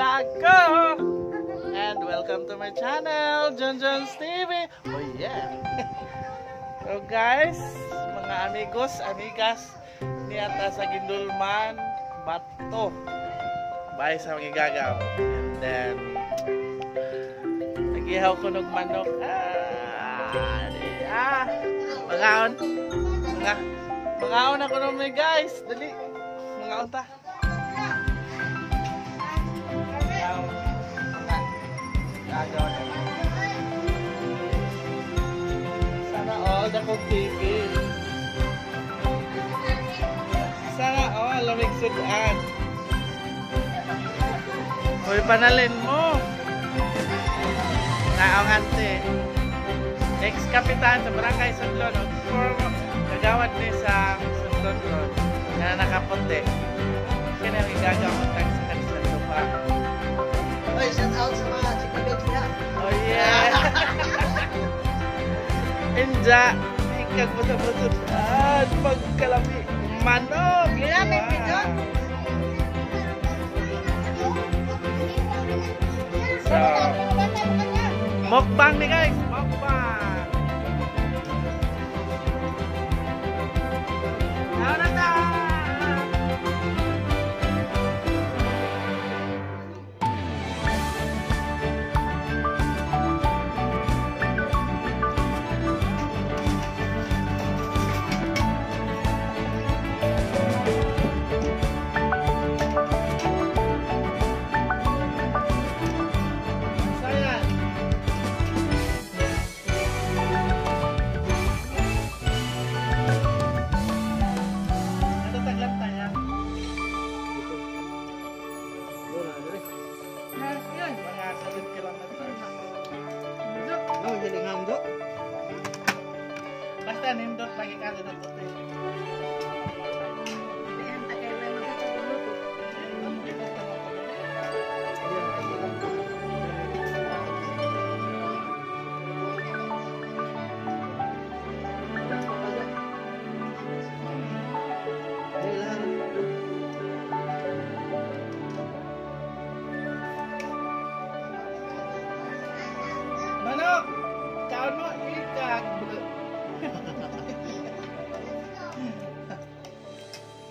Ako! And welcome to my channel, John John's TV. Oh yeah! So guys, mga amigos, amigas, niata sa Guindulman, Bato. Bye sa Magigagaw. And then, nagihaw ko ng manok. Ah, ah, mangaon. Mangaon ako naman, guys. Dali. Mangaon ta. Sana all dakong TV. Sana all lamig sudan. Hoy, panalin mo. Naong ante. Ex-kapitan sa Barangay Sudlon. Kagawad ni sa Sudlon ron. Na nakapunti. Siya na yung igagawad sa kanisang lupa. Oy, shout out sa mga chikabet niya. Oh yeah! Inja! Ikag buto-buto. Ah, pagkalami. Manok! Gilami, pidon. So, mukbang ni guys! Mukbang! Now na ta! Sayan! Ano taglan tayo? Mga 7 kilometers. No, gilingan do. Basta nindot lagi ka dito puti. Manok! Kaon mo, ikag.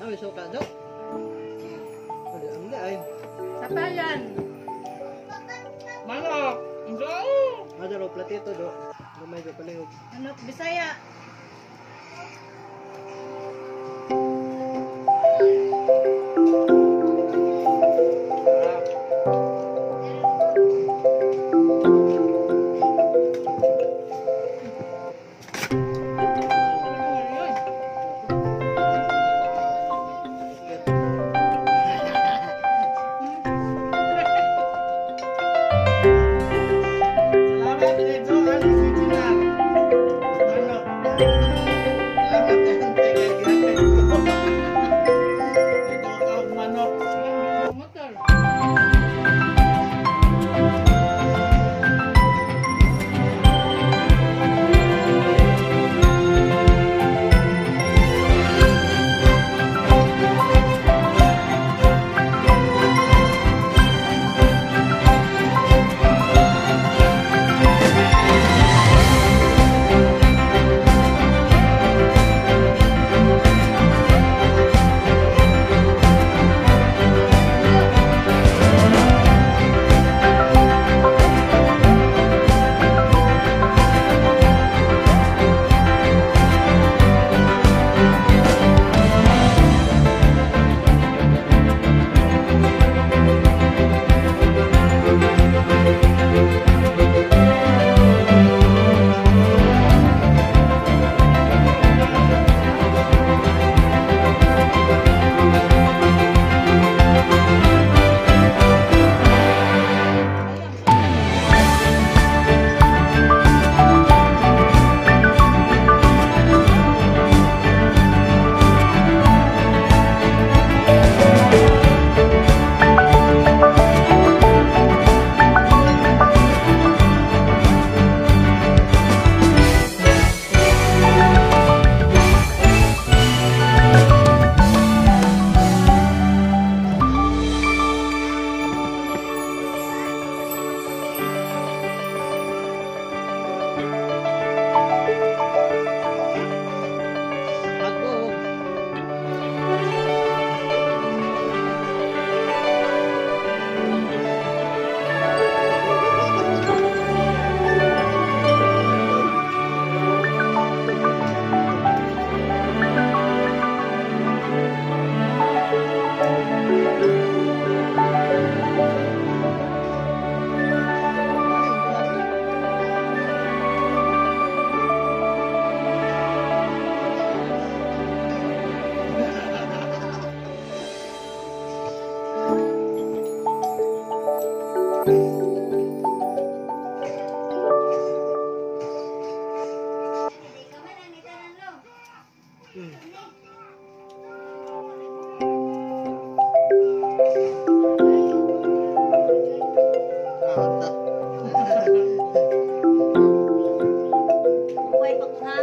Nawi suka do. Ada ang ay. Sapayan. Manok! Go! Ada ro platito do. Gamay do palihog. Manok Bisaya. Salamat kay Joan si Ginar. Manok. Nakanta. Buhay pa ko ha.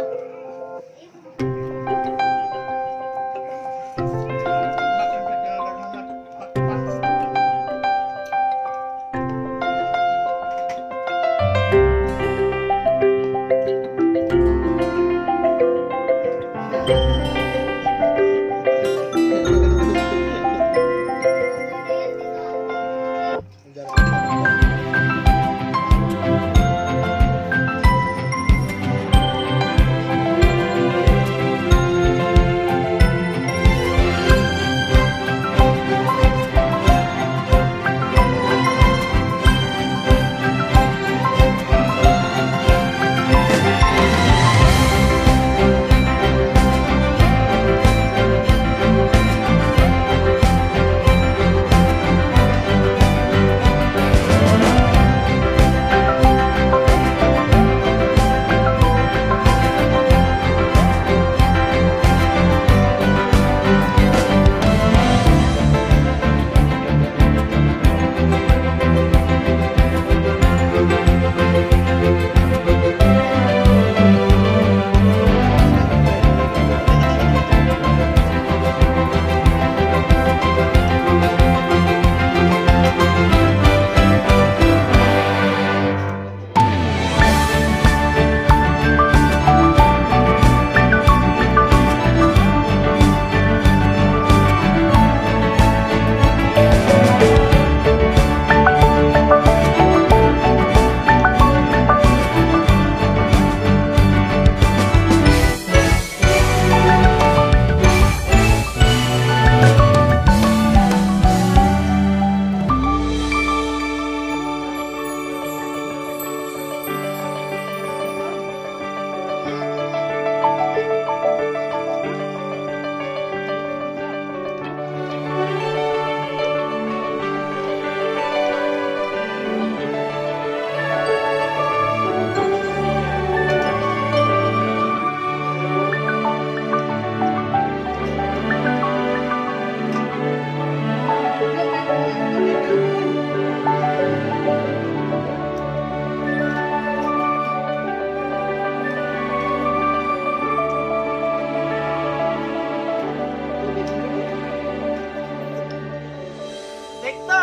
Tekto!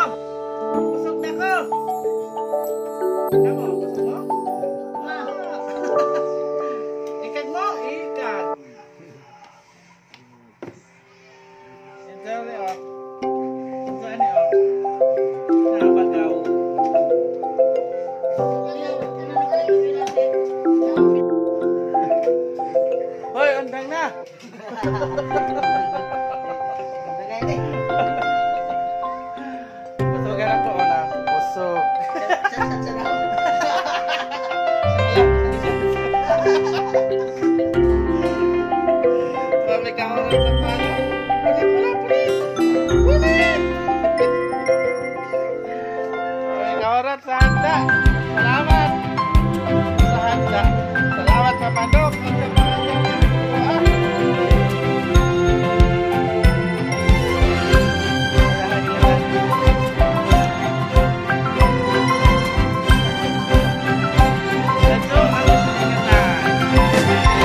Busog na ko! Kamo, busog mo? Ma. Ikag mo, ikag. Enjoy oh. Enjoy ni oh. Nabagaw. Hoy, undang na. Busog na po na. Busog. Sabi ka ako sa pala. Ulit mo na, please. Ulit! Ay, kaorat sa handa. Salamat sa handa. Salamat sa manok at sa mga Let's go, ang sinigasan.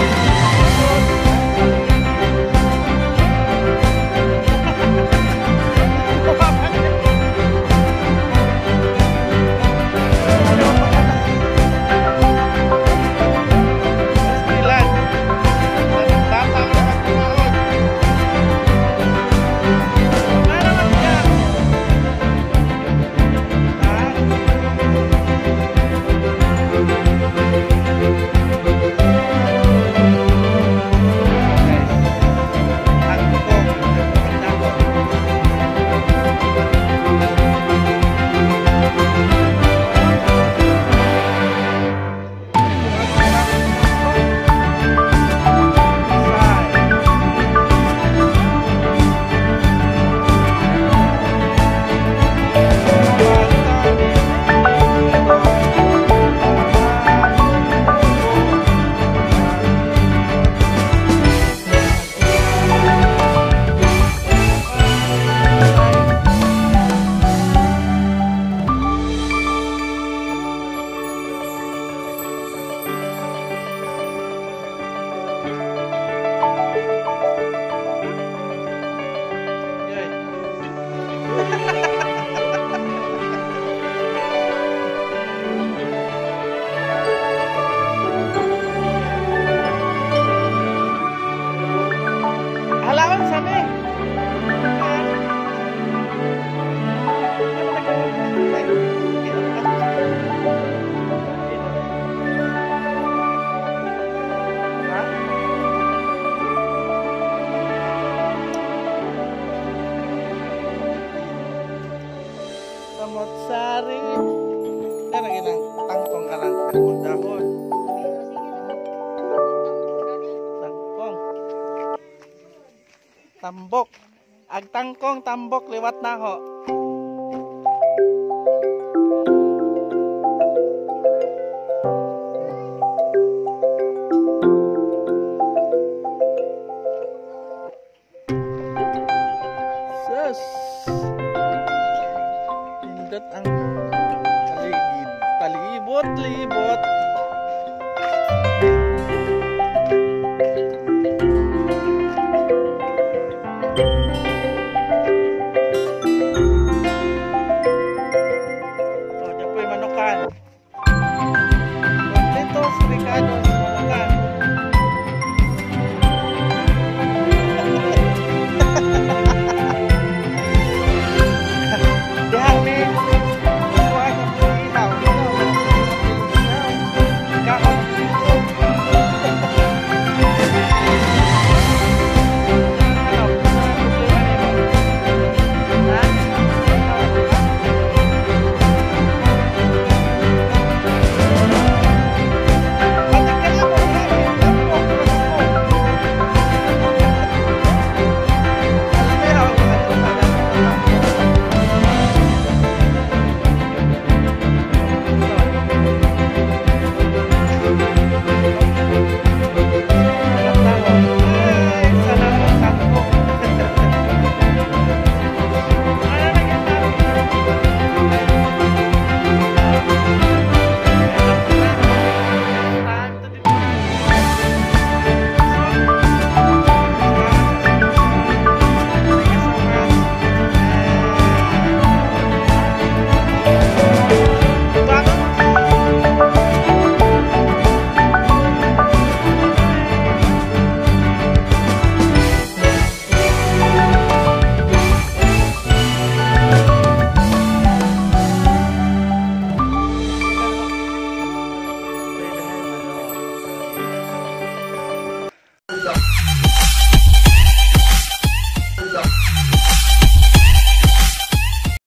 Pastilan. Sari. Kana ginang tangkong ka lang dahon. Tangkong. Tambok. Ag tangkong tambok liwat na ho. Sus. Pindot ang paligid. Palibot, libot.